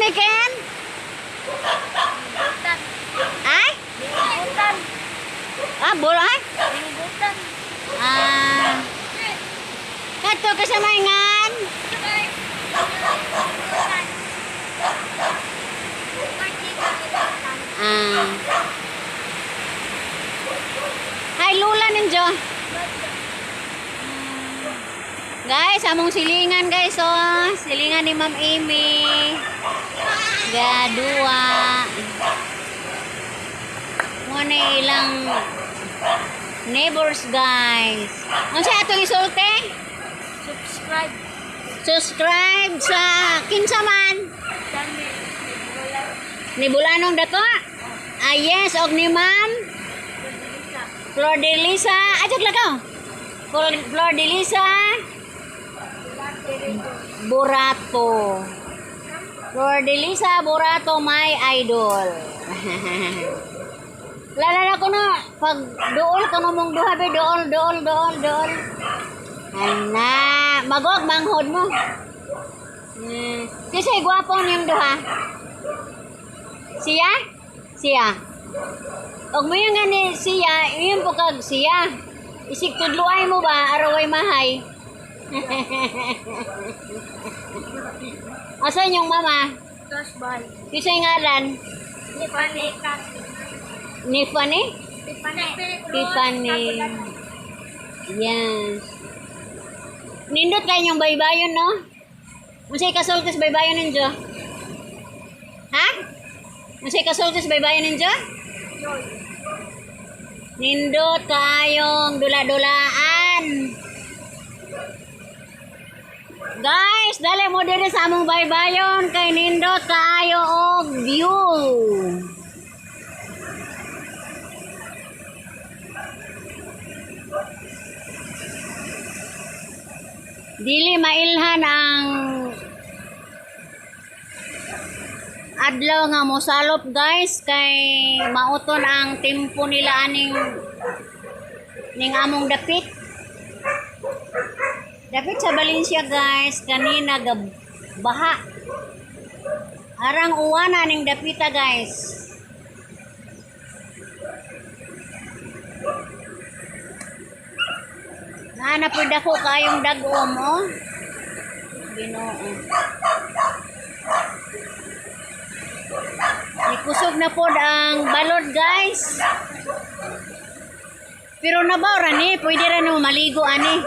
ni Ken? Butan. Ay? Butan. Ah, bol ay? Butan. Ah. Kadto ka sa maingan. Ah. Hi, Lula ninjo. Guys, among silingan, guys, oh. Silingan ni Ma'am Amy. Gadua. Mo na ilang neighbors, guys. Unsa atong isulti? Subscribe. Subscribe sa kinsa man? Ni Bulanong Dako? Ah, yes, og ni Ma'am Flor de Lisa. Ajak lagaw. Flor de Lisa Burato. Flor de Lisa Burato, my idol. Lalala ko na, pag dool ko na mong duha, be, dool, dool, dool, dool. Ana, magog, manghod mo. Kasi gwapo niyang duha. Siya? Siya. Og mo yung ni siya, yun po kag siya. Isig tudluay mo ba, araway mahay. Asan yung mama? Tapos bye. Kisay ngalan? Tiffany. Ni Fanny? Tiffany. Tiffany. Yes. Nindot kayo yung baybayon, no? Unsay kasulti sa baybayon ninyo? Ha? Unsay kasulti sa baybayon ninyo? Nindot kayong dula-dulaan. Guys, dali mo diri sa among baybayon kay nindot kaayo og view. Dili mailhan ang adlaw nga mosalop, guys, kay mauton ang tempo nila aning ning among dapit. Dapit sa Valencia, guys, kanina gab baha. Arang uwana ning dapita, guys. Naa po dako kayong dag-om, oh. Ginoo. Nikusog na pod ang balod, guys. Pero nabaw ra ni, pwede ra no maligo ani.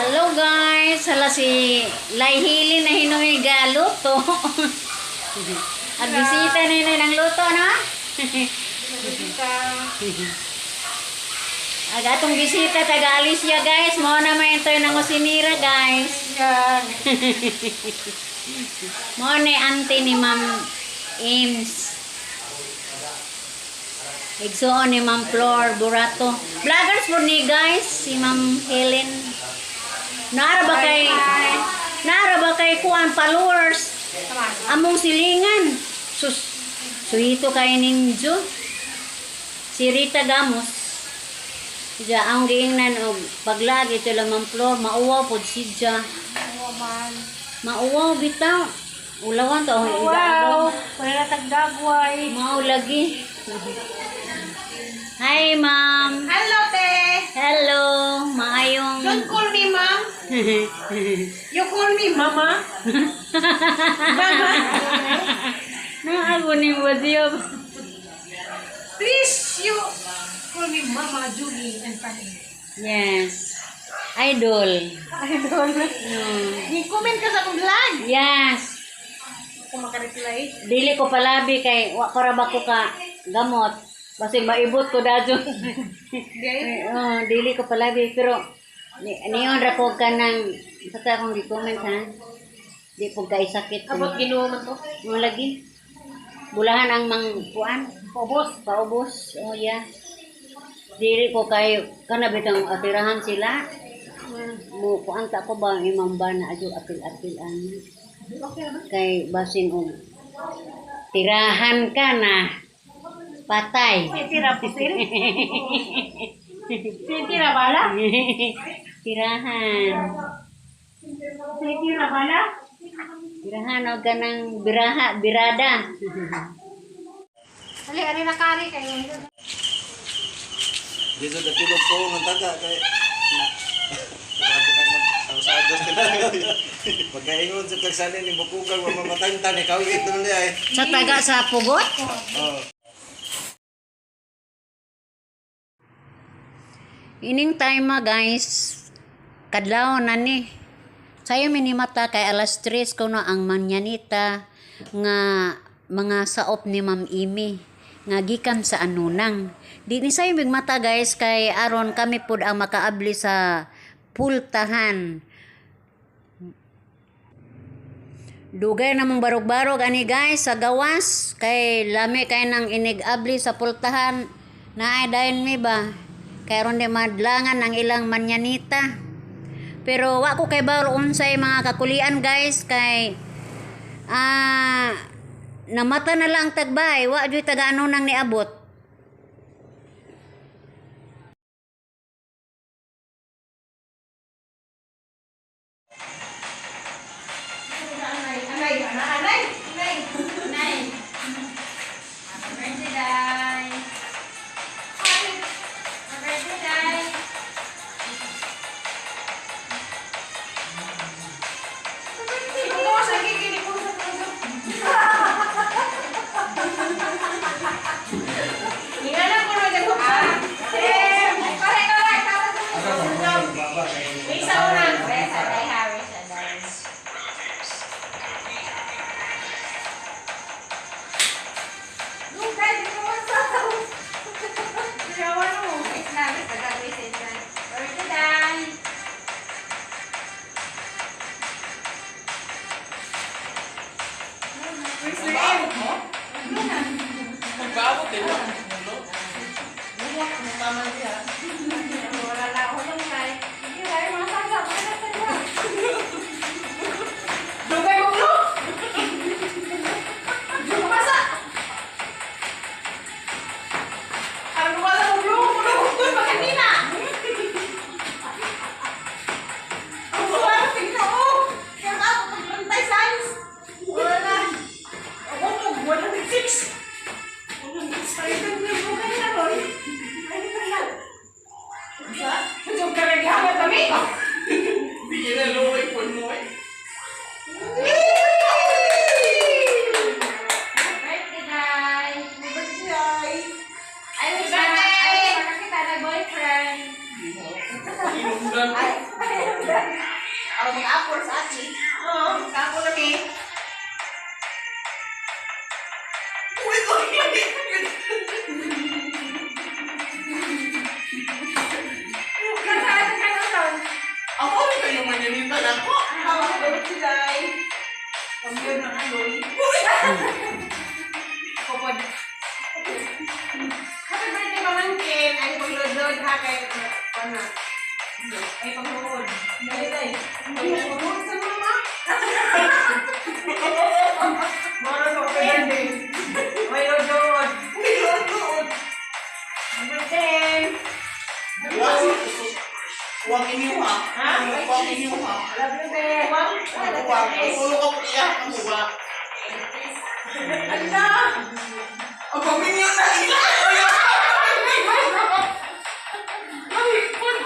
Hello guys, hala si Laihili na hinuy galuto. At bisita na hinoy ng luto, no? Ag atong bisita taga Alicia, guys, mo na may ito ng kusinira, guys. Yan. Mo na auntie ni Ma'am Ames. Igsuon ni Ma'am Flor Burato. Vloggers po ni, guys, si Ma'am Helen. Nara ba kay kuan followers? Among silingan. Sus, suhito kay ninjo. Si Rita Gamos. Diya, ang giingnan og paglagi ito lang Ma'am Flor, mauwaw pod siya. Man. Mauwaw bitaw. Ulawan to ang Wow. Wala na tagdagway. Mao lagi. Hi, ma'am. Hello, te. Hello. Maayong Don't call me ma'am. You call me mama. Mama. Naago ni Wazio. Please, you call me Mama Julie and Fanny. Yes. Idol. Idol. Ni-comment ka sa akong vlog. Yes. Kung makareply. Dili ko palabi kay wa para ba ko ka gamot. Basig maibot ko dadyo. Di Oh, dili ko palabi pero ni niyon ra ko kanang sa ta akong gi-comment ha. Di po kay sakit. Abot Ginoo man to. Mo lagi. Bulahan ang mang kuan. Paubos. Paubos. Oh yeah. Dili ko kayo kana bitang atirahan sila. Mo kuan ta ko ba imang ba na adyo apil-apil ani. Okay naman. Kay basin og Tirahan ka na. Patay. Tira pusil. Tira bala? Tirahan. Tira bala? Tirahan o ganang biraha, birada. Ali, ari na kari kayo. Dito sa tulog ko ng taga kay sa Diyos ka na. Pagkaingon sa tagsalin ni Bukugang mamamatay ni kawit naman niya eh. Sa taga sa pugot? Oh. Ining time ma guys, kadlaw na ni. Sayo minimata kay alas 3 kuno ang manyanita nga mga saop ni Ma'am Imi nga gikan sa Anunang. Di ni sayo migmata guys kay aron kami pud ang makaabli sa pultahan. Dugay na mong barog-barog ani guys sa gawas kay lami kay nang inig-abli sa pultahan naay dayon mi ba kay aron di madlangan ang ilang manyanita. Pero wa ko kay bawal unsay mga kakulian guys kay namata na lang tagbay wa juy taga ano nang niabot. Anay, anay, anay, anay. Anay. Happy birthday, Day. Happy birthday, Day. Magbabot eh. Mulo. Tama niya. Dugay mo ulo! Lumasa! Ang lumasa mo ulo! Ulo! Ulo! Makanina! Ang suwara sa ginoo! Kaya nga ako pagbantay science! Wala na! Ako mo, 106! 106 tayo na mo kanina ron. Ay, na. Sa? Ka naghahanap kami? Hindi na luwi po mo eh. Inunggan ko. Araw mag-apple sa atin. Oo, mag-apple kami. Uy, uy, uy. Ako rin kayo manyanita na ako. Happy birthday, Mamangkin! Ay, paglodlod ha, kay ano? Ay, pagluod. Dali, dali. Pagluod sa mama. Moro sa birthday. May lodlod. Uy, lodlod. Happy birthday! Huwag iniwa. Ha? Huwag iniwa. Love you, be. Huwag. Ang ulo ko iya. Ang huwag. Ala! Ang pamilya na ila. Ay, pun.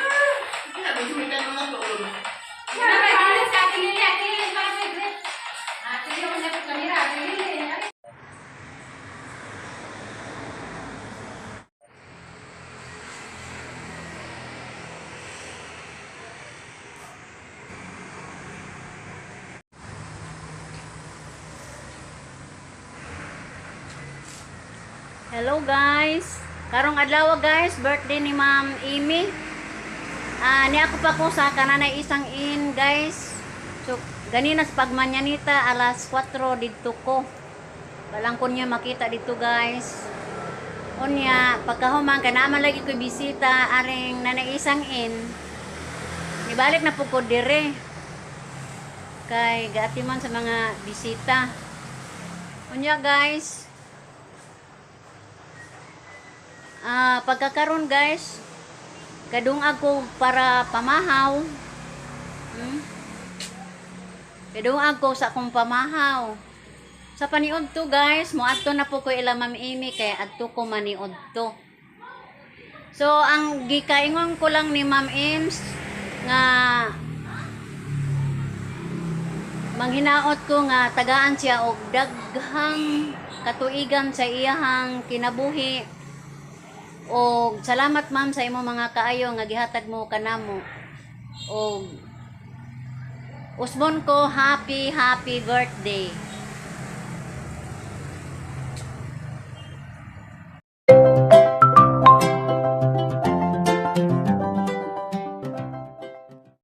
Hello guys. Karong adlaw guys, birthday ni Ma'am Amy. Ni ako pa ko sa kananay isang in guys. So ganina sa pagmanyanita alas 4 didto ko. Walang ko niya makita dito guys. Unya, pagkahuman kay lagi ko bisita aring nanay isang in. Nibalik na po ko dire. Kay gaatiman sa mga bisita. Unya, guys. Ah, pagkakaron, guys, kadungag ko para pamahaw. Kadungag ko sa akong pamahaw. Sa paniud to, guys, moadto na po ko ila Ma'am Amy kay adto ko maniud to. So ang gikaingon ko lang ni Ma'am Ems nga manghinaot ko nga tagaan siya og daghang katuigan sa iyahang kinabuhi. Og salamat, ma'am, sa imong mga kaayo nga gihatag mo kanamo. Og usbon ko, happy happy birthday.